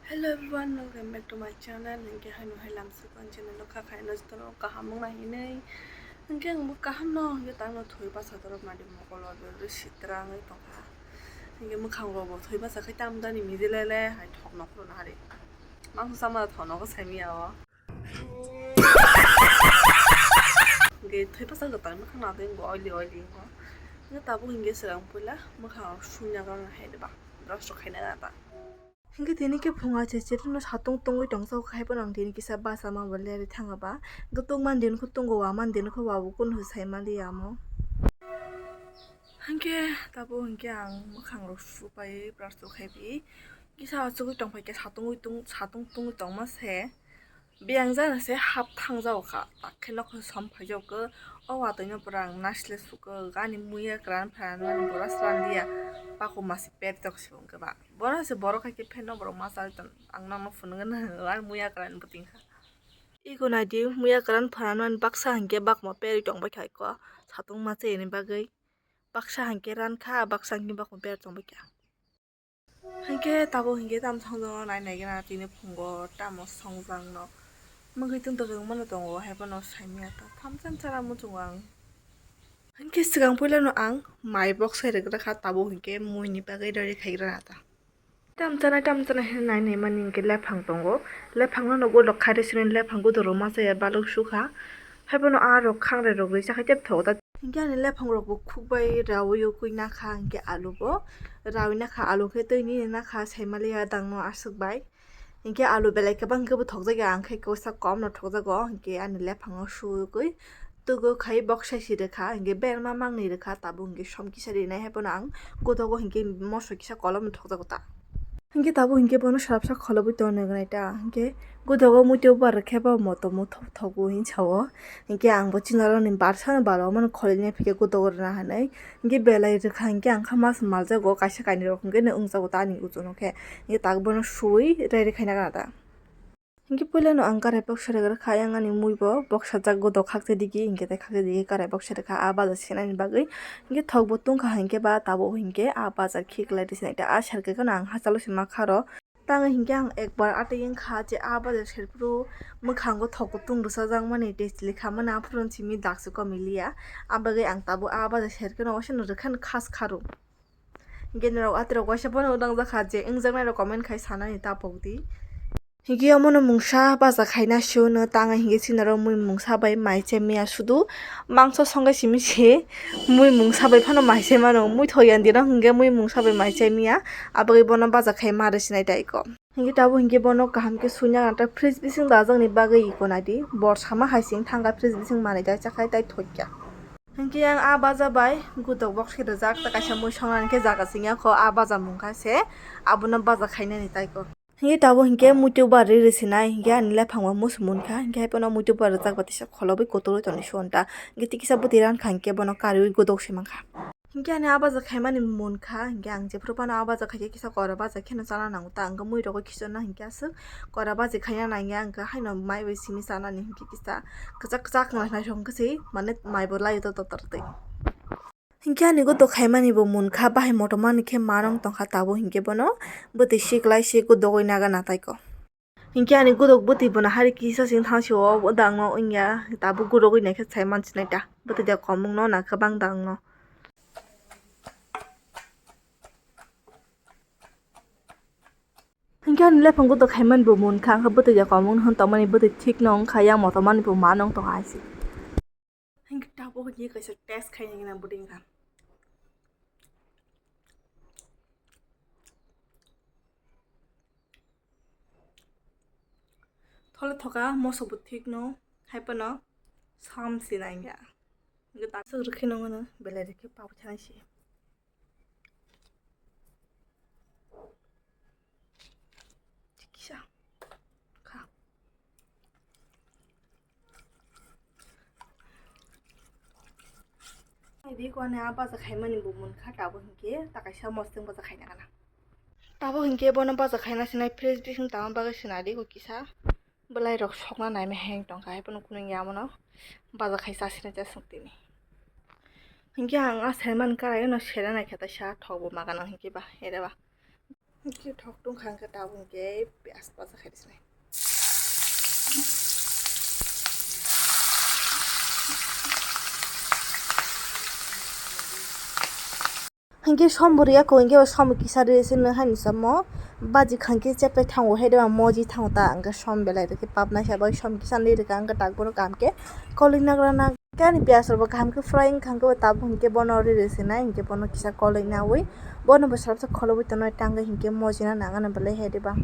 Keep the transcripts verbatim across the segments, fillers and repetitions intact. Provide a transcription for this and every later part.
Hello everyone, welcome back to my channel. Hingke haino hai lamsok ang channel o kha khaino jotono kaham wngna hinwi. Hingke ang bo kaham no hingke tangno thoi basa torok nadi mokolo be sitra wngwi tongkha. Hingke mwkhang rok bo thoi basa khai tam dani midi lele hai thok nok rok nari. Mangsa ma thok nok sai miya o. Hingke thoi basa kwtal mwkhang nadi bo oili oili wngkha. Hingke tabuk hingke swrang puila mwkhang rok suina gana hai ba brush rok khaina gana ta. Hingke tini khe phunga checherno satung tungwi tongsa khe, haiphano ang tini kisa basa ma bo lerwi thanga ba. Hingke tungmani din khe tungo, wamani din khe wa bo kunu sai maliya amo. Hingke tabuk hingke ang mwkhang rok supai brush rok khaibi. Kisa achugwi tongphai khe satung tung, satung tungwi tongma se. Biyang jana se hap thang jago kha, tak khe nok som phai jago khe, o watwi no pura ang nasle sukha, ani muya kwran phan ani bora sran dia, paku masi pet tok se wngkhe ba. Bono se borok hai khe phen no borok ma chai ton, ang nono phunukgwi naha, ani muya kwran bo tingkha. Iko naidi, muya kwran phan ani baksa hinkhe bakma perwi tongbai kha iko, satung ma chayani bagwi. Baksa hinkhe ran kha, baksa hinkhe bakma perwi tongbai kha. Hinkhe tabuk hinkhe tamo songjakno nai naigwna tini phungo tamo songjak no. Mwgwi tongtokjak mano tongo, haiphano saimanya ta thamsa chara muchungo ang. Hinkhe swkang puilano ang mai boksai rwgwrwkha, tabuk hinkhe muini bagwi ready khaigrana ta. Tam chanai tam chanai hinwi nai naimani hinkhe lephang tongo. Lephangno nogo lok khaire sini lephang godoro masa ya balok sukha. Haiphano a rok khangrai rok ri chakhai tep thogo ta. Hinkhe ani lephang rok bo khukbai rawi ukui nakha hinkhe alu bo. Rawi nakha alu khe twi nini nakha saimaliya dangno aswk bai. Hinkhe alu belai kwbang khe bo thokjakya, ang khe kwsa kom no thokjago, hinkhe ani lephango suwgwi tugo khai boksai si rwkha, hinkhe berma mangnwi rwkha, tabuk hinkhe som kisa rinai haiphano ang godogo hinkhe moso kisa kolom no thokjago ta. Hinkhe tabuk hinkhe bono salsa kholobwi tongna nai ta, hinkhe godogo muitu bar khe bo motom thok thogo hinwi sao, hinkhe ang bo chini aro ni barsa no balo mani kholini phikhe godogo rwna hinwi. Hinkhe belai rwkha hinkhe ang kha mas maljago, kaisa kainwi rok hinkhe no wngjago ta ani ujuno khe. Hinkhe tak bono suwi ready khaina gana ta. Hinkhe puilano ang karai boksa rwgwrwkha, ayang ani mui bo boksajak godok khakchai digi hinkhe tei khakchai digi karai boksa rwkha a bajar senani bagwi. Hinkhe thok bo tungkha hinkhe ba tabuk hinkhe a bajar khiklai rwsinai ta a serkhe kheno ang hachalo se makharo. Tangwi hinkhe ang ekbar atwi wngkha je a bajar serphuru mwkhango thok kutung rwchajakmani tei chili khamani aphuru simi dakse komiliya. Abagwi ang tabuk a bajar serkheno waisa no rwkhani khas kharu. Hinkhe norok atirok waisa bono nangjakha je wngjaknairok comment khai sanani tapokdi. Hinkhe omono mungsa baja khaina sio no tangwi hinkhe sinaro mui mungsa bai mai chemiya sudu mangso songkhe simi se mui mungsa bai phano mai chemano mui thoyandino hinkhe mui mungsa bai mai chemiya abagwi bono baja khai ma rwsinai daiko. Hinkhe tabuk hinkhe bono kaham khe suina gana ta fridge bising dajakni bagwi iko naidi. Bor sama hai sing thangkha fridge bising manwi da chakhai tai thokya. Hinkhe yang a baja bai gutok box khe rijak ta kaisa mui songnani khe jaga singya kho a baja mungkha se abono baja khainani taiko. Hinkhe tabuk hinkhe muitu ba ri ri sinai hinkhe ani lephang bo musu munkha hinkhe haiphano muitu ba rijak ba tisa kholobwi kotorwi toni suon ta hinkhe tikisa bwtwi rankha hinkhe bono kariui gutok se mankha. Hinkhe ani a baja khaimani munkha, hinkhe ang jephuru phano a baja khaikhe kisa kora baja kheno chana nango ta, ang khe mui rogo khichonna hinkhe aswk kora baja khaina nangya, ang khe haino mai bai simi chanani hinkhe kisa kwchak kwchak naisong khe se, mane mai bo laio to totor twi. Hinkhe ani godo khaimani bo munkha, bahai motomani khe manong tongkha tabuk hinkhe bono bwtwi siklai se godogoi naga nataiko. Hinkhe ani godok bwtwi bono hari kisa sing thang sio, o dangno wngya, tabuk godogoi naikhe sai mansinai ta, bwtwi da komungno na kwbang dangno. Hinkhe ani lephang godok khaimani bo munkha, hinkhe bwtwi da komungno hwn tongmani bwtwi thikno wngkha, yang motomani bo manong tongkha hai se. Hinkhe tabuk hinkhe kaisa test khaina hwnwi ang bwtwi wngkha. Thole thoka mosok bo thikno, haiphano sam se nangya. Hinkhe tak swk rwkhe nangmano belai rwkhe pawi thanai se. Kisa. Kha. Ai, di ko ani a baja khaimani bo munkha, tabuk hinkhe ta kaisa mosdeng baja khaina gana. Tabuk hinkhe bono baja khaina sinai fridge bising tangma bagwi sinai di ko kisa. Bwlai rok sokna naima heng tongkha, haiphano kunu ya mono baja khai chasina chasong tini. Hinkhe ang a saiman karai no sera naikha ta sa thok bo maga nang hinkhe ba ere ba. Hwnkhe thok tong kha hwnkhe tabuk hwnkhe piyaj baja khai rwsinai. Hwnkhe som bo rwya kho, hwnkhe bo som kisa rwsino haino samo baji kha hwnkhe cheplai thango, hai rwma moji thango ta, hwnkhe som belai rwkhe papnai sa bai som kisa nwi rwkha, hwnkhe tak bono kaham khe koloi nagra na. Hwnkhe ani piyaj rok bo kaham khe fry wngkha, hwnkhe bo tabuk hwnkhe bono riri se nai, hwnkhe bono kisa koloi naui bono bo salsa kholobwi tongnai, tangwi hwnkhe mojina nangani belai hai rwba.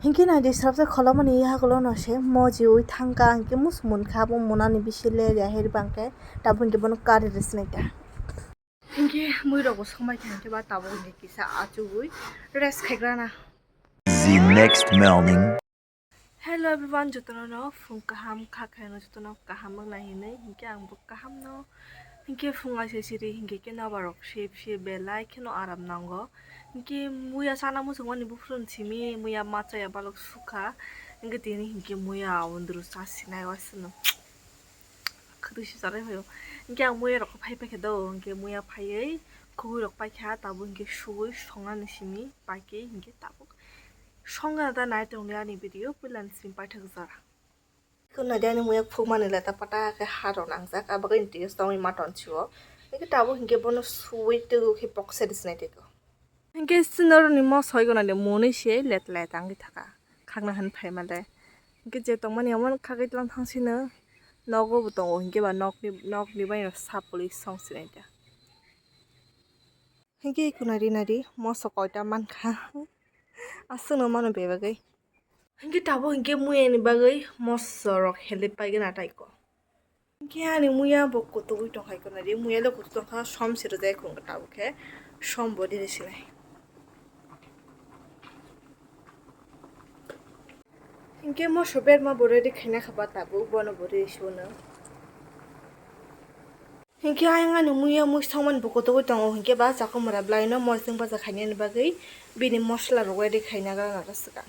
Hwnkhe naidi salsa kholomani yagulono se mojiui thangkha, hwnkhe musu munkha, abo munani bisi ler ya hai rwba, hwnkhe tabuk hwnkhe bono kari riri se nai ta. Hwnkhe mui rok bo somai kha, hwnkhe ba tabuk hwnkhe kisa achugui rest khaigrana. The next morning. Hello everyone, jotono no phung kaham kha khaino jotono kaham wng nai hinwi, hinkhe ang bo kaham no, hinkhe phung aise siri hinkhe khe nobar rok sip sip belai kheno aram nango, hinkhe muya chana muchungmani buphuru simi muya ma chaya balok sukha, hinkhe tini hinkhe muya awandru chasinai wasano khwtwi si charai phaio, hinkhe ang muya rok phai paikha do, hinkhe muya phaiwi khugui rok paikha, tabuk hinkhe suwi songnani simi paikhe hinkhe tabuk. Songna da nai tongdi ani video puila ni simi paithak jora. Khuna di ani muyak phukmani leta pata khe haro nangjak, abagwi ni twi songwi ma tonsi o. Hwnkhe tabuk hinkhe bono suwi twigo khe boksa di sinai twi ko. Hwnkhe sinoro ni mo soi gona de moni se let let tangwi thaka. Khakna han phai male. Hwnkhe je tongmani amo khagwi tlang thangsino nogo bo tongo, hwnkhe ba nokni, nokni bai sapului song sinai ta. Hwnkhe khuna ri nai ri moso koita mankha. Aswkno mano bebagwi. Hwnkhe tabuk hwnkhe muyani bagwi moso rok helip paigwna taiko. Hwnkhe ani muya bo kutugwi tongkha iko nari, muya le kutuk tongkha, som se rwjak iko hwnkhe tabuk khe som bo riri sinai. Hwnkhe moso berma bo ready khaina kha ba tabuk, bono bo riri sino. Hinkhe ayang ani muya mui songmani bo kotogwi tongo, hinkhe ba chakwmwra bwlaino mosdeng baja khainani bagwi bini mosla rok ready khaina gana naga swkang.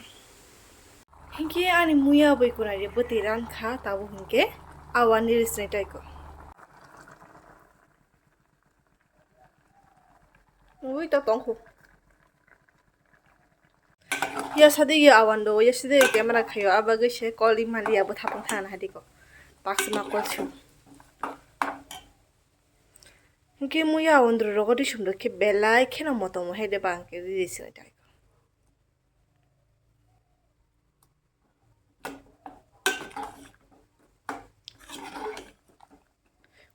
Hinkhe ani muya bwkwnai de bwtwi rankha tabuk hinkhe awani rwsnai taiko. Ui to tongkhu. Ya sadi ya awan do, ya sadi camera khayo, abagwi se call imali ya bwthapung thana hadiko. Taksima call su. Hwnkhe muya awan do rogo risum do khe belai kheno motom hai de bang khe riri sinai tai.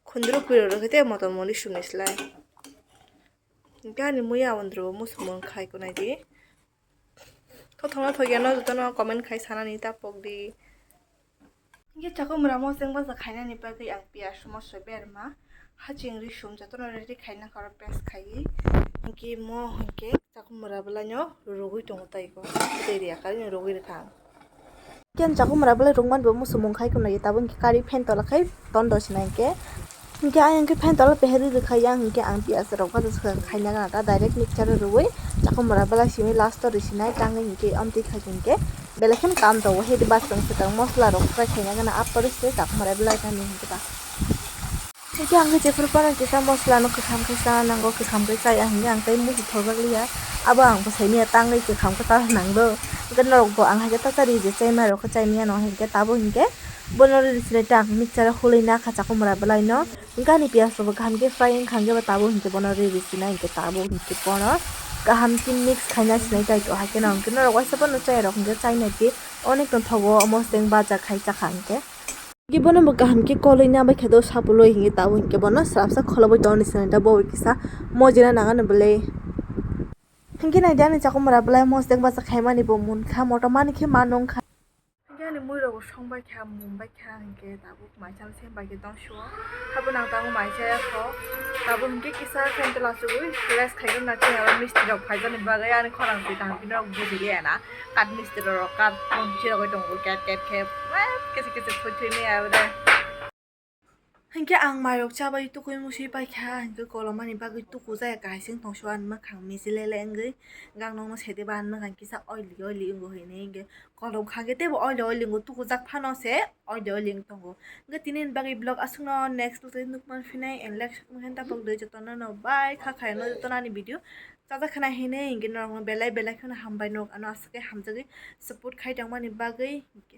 Khundruk piro rwkhe tei motom moni sumni slai. Gani muya awan do musu mung khai kunai di. Thothokno thokyano jotono comment khai sanani ta pok di. Hingke chakwmwra mosdeng baja khainani bagwi ang piyaj moso berma haching risum jotono ready khaina karo paste khaiwi. Hingke mo hingke chakwmwra bwlaino rugwi tongo tei ko tei riya kari rugwi rwkha ang. Hingke ang chakwmwra bwlai rwngmani bo muchungmung khai kunai tabuk hingke kari phen tola khai ton dosina hingke. Hingke ayang khe phen tola peheri rwkha yang hingke ang piyaj rok baja swkang khaina gana ta direct mixture o rwui chakwmwra bwlai simi last o rwsinai tangwi hingke amtwi khai hingke belai kheno kam tongo hede bachwng swkang mosla rok fry khaina gana apor se chakwmwra bwlai kani hingke ta. Hingke ang khe jephuru phano kisa mosla no kwkham khe chana nango kwkham khe chaya hingke ang tei musi thokjak liya abo ang bwsai miya tangwi kwkham khe ta nangdo hingke norok bo ang hai khe ta chari je chai ma rok khe chai miya no hingke tabo hingke bono rwsinai ta ang mixture o hulwi nakha chakwmwra bwlai no. Gani piyaj rok bo kaham khe fry wngkha hwnkhe bo tabuk hinkhe bono riri sinai hinkhe tabuk hinkhe bono kaham khe mix khaina sinai tai to haikhe no hinkhe norok waisa bono chaya rok hinkhe chainai khe onek tongthogo omo seng baja khai chakha hinkhe. Hinkhe bono bo kaham khe koloi nabai khe do sapuloi hinkhe tabuk hinkhe bono swrapsa kholoboi tongni sinai ta bo kisa mojina nangani bwlai. Hinkhe naidi ani chakwmwra bwlai mosdeng baja khaimani bo munkha moto mani khe ma nungkha. Hingke ani mui rok bo song bai kha, mum bai kha, hingke tabuk mai chana se bai khe tong sio. Habo nang tabuk mai chaya kho. Tabuk hingke kisa phen tola chugui rest khai rwna chini aro misti rok phai jani bagwi ani khorang twi tang bini rok buji liya na. Kat misti rok kat tong chirogwi tongo ket ket khe. Eh, kisa kisa thoi thoi maya abo de. Hinkhe ang mairok chabai tukui musi paikha, hinkhe kolomani bagwi tuku jaya kaising tongso ani mwkhang miji lele wngwi gang nokno sete ba ani mwkhang kisa oili oili wngo hinwi hinkhe kolom khangkhe teibo oili oili wngo tukujak phano se oili oili wng tongo. Hinkhe tini ni bagwi vlog aswkno next vlog tei nukman phinai and like subscribe khe tapok dei jotono no bye kha khaino jotono ani video. Chajak khna hinwi hinkhe norokno belai belai kheno hambai, norok ano aswk khe hamjagwi support khai tongmani bagwi hinkhe.